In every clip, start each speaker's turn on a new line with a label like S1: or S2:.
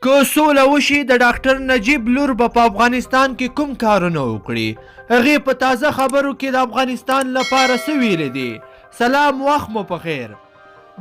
S1: که سوله وشي، د ډاکټر نجیب لور به په افغانستان کې کوم کارونه وکړي؟ هغې په تازه خبرو کې د افغانستان لپاره څه ویلي دي؟ سلام، وخت مو په خیر.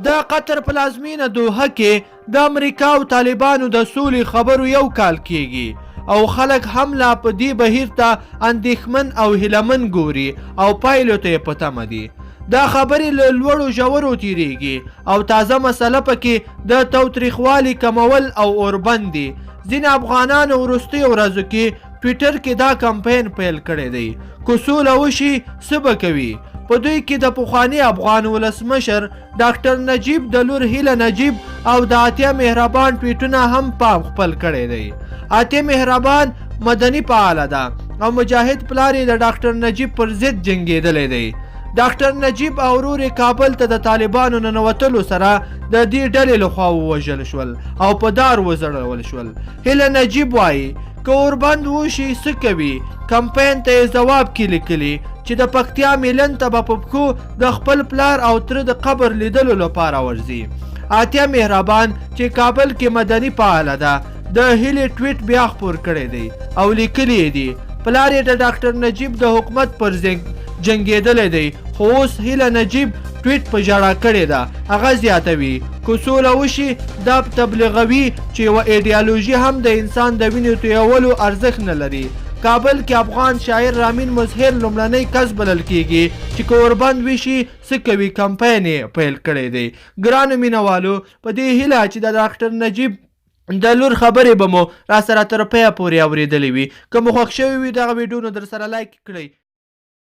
S1: د قطر پلازمینه دوحه کې د امریکا او طالبانو د سولې خبرو یو کال کیږي او خلک هم لا په دې بهیر ته اندېښمن او هیلهمن ګوري او پایلو ته یې په تمه دي. دا خبرې له لوړو ژورو تیریږي او تازه مسله پکې د تاوتریخوالي کمول او اوربند دي. ځینې افغانانو وروستیو ورځو کې ټویټر کې دا کمپاین پیل کړی دی، که سوله وشي څه به کوي؟ په دوی کې د پخواني افغان ولسمشر ډاکټر نجیب د لور هیله نجیب او د عطیه مهربان ټویټونه هم پام خپل کړی دی. عطیه مهربان مدني فعاله ده او مجاهد پلار یې د ډاکټر نجیب پر ضد جنګېدلی دی. ډاکټر نجیب او ورور یې کابل ته د طالبانو ننوتلو سره د دې ډلې لخوا ووژل شول او په دار وځړول شول. هیله نجیب وایي، که اوربند وشي څه کوي؟ کمپاین ته یې ځواب کې لیکلي چې د پکتیا میلن ته به په پښو د خپل پلار او تره د قبر لیدلو لپاره ورځي. عطیه مهربان چې کابل کې مدني فعاله ده، د هیلې ټویټ بیا خپور کړی دی او لیکلي یې دي، پلار یې د ډاکټر نجیب د حکومت پر جنګېدلی دی، خو اوس هیله نجیب ټویټ په ژړا کړې ده. هغه زیاتوي، که سوله وشي دا تبلیغوي چې یوه ایډیالوژي هم د انسان د وینې تویولو ارزښت نه لري. کابل کې افغان شاعر رامین مظهر لومړنی کس بلل کیږي چې که اوربند وشي څه کوي کمپاین یې پیل کړی دی. ګرانو مینوالو، په دې هیله چې د ډاکټر نجیب د لور خبرې به مو راسره تر پایه پورې اورېدلې وي. که مو خوښ شوی وي دغه ویډیو، نو درسره لایک کړئ.